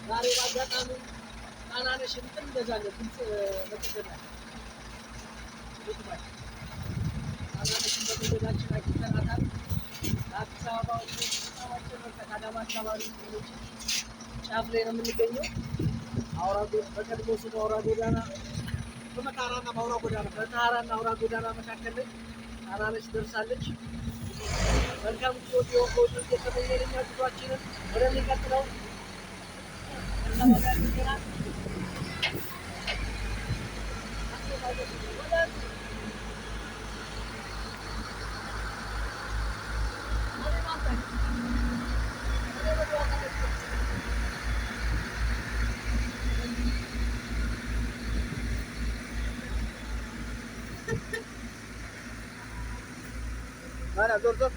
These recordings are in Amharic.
ዛሬ በአጋጣሚ ጣናነሽ እንትን እንገዛለን። ድምፅ መቀደሚያ ጣናነሽን በመንገዳችን አግኝተናታል። ለአዲስ አበባ በጣም አጭር ርቀት አዳማ አካባቢ ጫፍ ላይ ነው የምንገኘው። አውራ በቀድሞ ስሙ አውራ ጎዳና በመተሃራና በአውራ ጎዳና በመተሃራና አውራ ጎዳና መካከል ላይ ጣናነሽ ደርሳለች። መልካም ጉዞ እንዲሆን ከወዲሁ እየተመኘን እኛ ጉዟችንን ወደሚቀጥለው አካባቢ አድርገናል። ዞር ዞር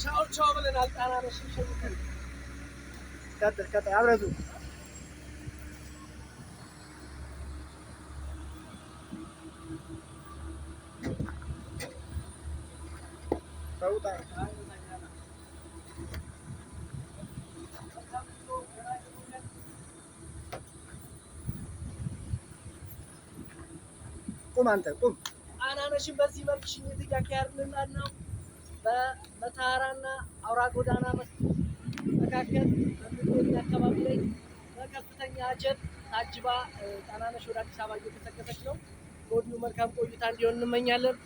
ቻው ቻው ብለናል። ጣናነሽን ሸኝተን ቀጥል ቀጥል፣ አብረህ ዙር። ተውጣ። ቁም አንተ ቁም። ጣናነሽን በዚህ መልክ ሽኝት እያካሄድን ነው። በመተሃራና አውራ ጎዳና መካከል በሚገኝ አካባቢ ላይ በከፍተኛ አጀብ ታጅባ ጣናነሽ ወደ አዲስ አበባ እየገሰገሰች ነው። ከወዲሁ መልካም ቆይታ እንዲሆን እንመኛለን።